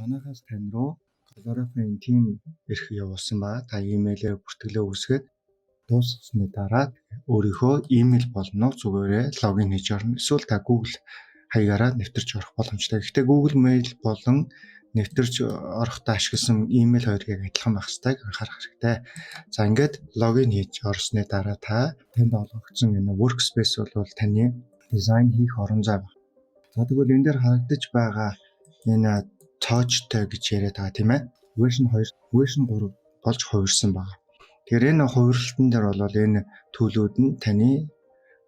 Манайхаас тань руу Colorify-ийн team эрх явуулсан байгаа. Та имэйлээр бүртгэлээ үүсгээд дууссаны дараа өөрийнхөө имэйл болон нууц үгээрээ login хийж орно. Эсвэл та Google хаягаараа нэвтэрч орох боломжтой. Гэхдээ Google Mail болон нэвтэрч орохдоо ашигласан имэйл хоёрыг яг адилхан байх ёстойг анхаарах хэрэгтэй. За, ингээд login хийж орсны дараа та танд олгогдсон энэ workspace бол таны дизайн хийх орон зай байна. За, тэгвэл энэ дээр харагдаж байгаа энэ цоожтой гэж яриад байгаа, тийм ээ. Version 2, version 3 болж хувирсан байна. Тэгэхээр энэ хувиралтан дээр бол энэ tool үүд нь таны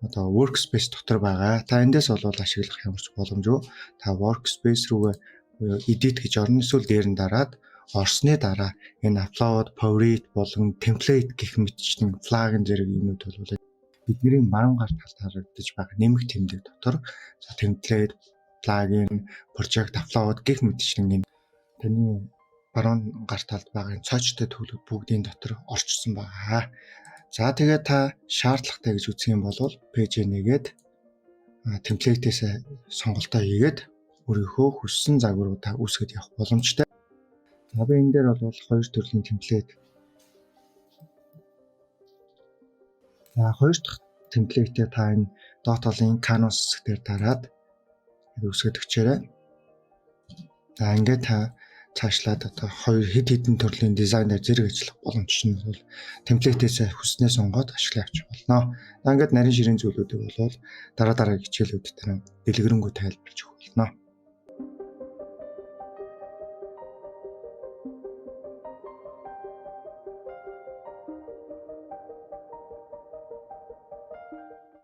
одоо workspace дотор байгаа. Та эндээс бол ашиглах ямар ч боломжгүй. Та workspace рүүгээ буюу edit гэж орно, эсвэл дээр нь дараад орсны дараа энэ upload, favorite болон template гэх мэтчилэн plugin зэрэг юмнууд бол бидний баруун гар талд харагдаж байгаа нэмэх тэмдэг дотор за template, plugin, project, upload гэх мэтчилэн энэ таны баруун гар талд байгаа энэ цоочтой tool үүд бүгдийн дотор орчсон байгаа. За, тэгээд та шаардлагатай гэж үзэх юм бол page нээгээд template ээс сонголтоо хийгээд өөрийнхөө хүссэн загваруу та үүсгээд явах боломжтой. За, би энэ дээр бол хоёр төрлийн template. За, хоёр дахь template ээ та энэ доод талын canvas хэсэг дээр дараад үүсгээд өгчээрэй. За, ингээд та цаашлаад одоо хоёр хэд хэдэн төрлийн дизайнаар зэрэг ажиллах боломж нь бол template ээс хүснээ сонгоод ашиглаж авчих болно. За, ингээд нарийн ширийн зүйлүүдийг бол дараа дараагийн хичээлүүд дээр дэлгэрэнгүй тайлбарлаж өгөх болно.